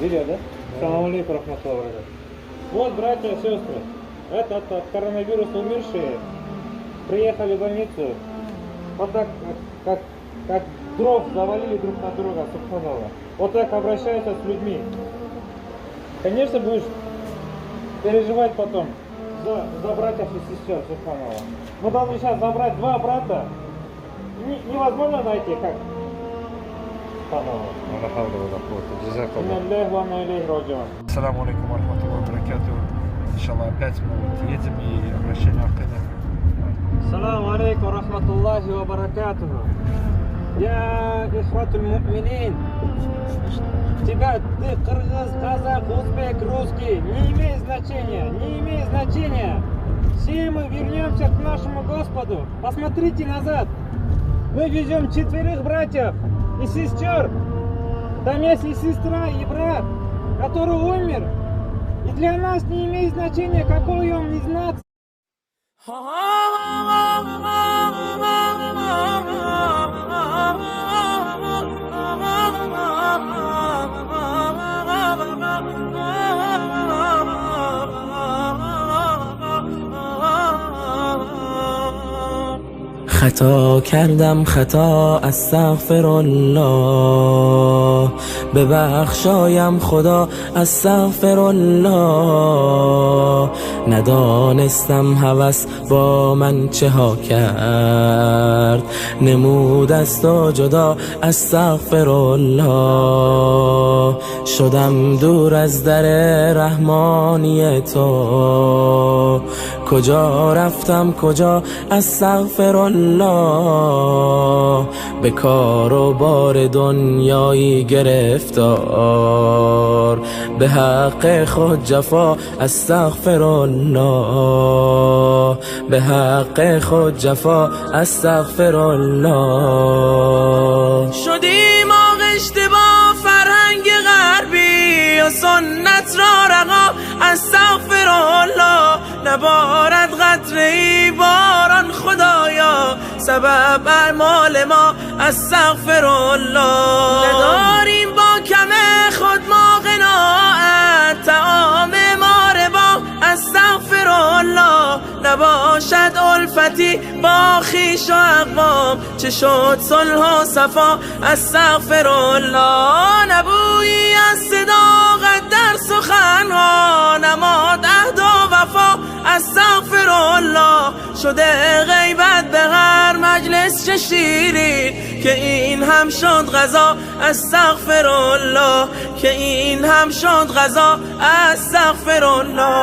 Видео, да? Салам алейкум, рахматуллах баракатух. Вот, братья и сестры, это от коронавируса умершие приехали в больницу, вот так, как дров завалили друг на друга, субханаллах. Вот так обращаются с людьми. Конечно, будешь переживать потом за братьев и сестер, субханаллах. Мы должны сейчас забрать два брата. Невозможно найти, как? Субханаллах. لا حول ولا قوة. جزاك الله. إنا لله وإنا إليه راجعون. Ассаламу алейкум рахматуллахи баракату. Иншаллах, опять мы вот едем и обращение Ахтана. السلام عليكم ورحمة الله وبركاته. يا إخوة المؤمنين، тебя, ты кыргыз, казах, узбек, русский, не имеет значения, не имеет значения. Все мы вернемся к нашему Господу. Посмотрите назад. Мы везем четверых братьев и сестер. Там есть и сестра, и брат, который умер. И для нас не имеет значения, какой он из нации. خطا کردم خطا، استغفر الله، ببخشایم خدا، استغفر الله. ندانستم هوس با من چه ها کرد، نمود از تو جدا، استغفر الله. شدم دور از در رحمانی تو، کجا رفتم کجا، استغفر الله. به کار و بار دنیایی گرفتار، به حق خود جفا، استغفر الله. به حق خود جفا، استغفر الله. شدیم آغشته با فرهنگ غربی و سنت را رها، استغفر الله. نبارد قطره ای باران خدایا، سبب اعمال ما، استغفر الله. نداریم با کم خود ما قناعت، طعام ما ربا، استغفر الله. نباشد الفتی با خویش و اقوام، چه شد صلح و صفا، استغفر الله. نه بویی از صداقت در سخنها، نماند عهد و وفا، استغفر الله. شده غیبت به هر مجلس چه شیرین، که این هم شد قضا، استغفر الله. که این هم شد قضا، استغفر الله.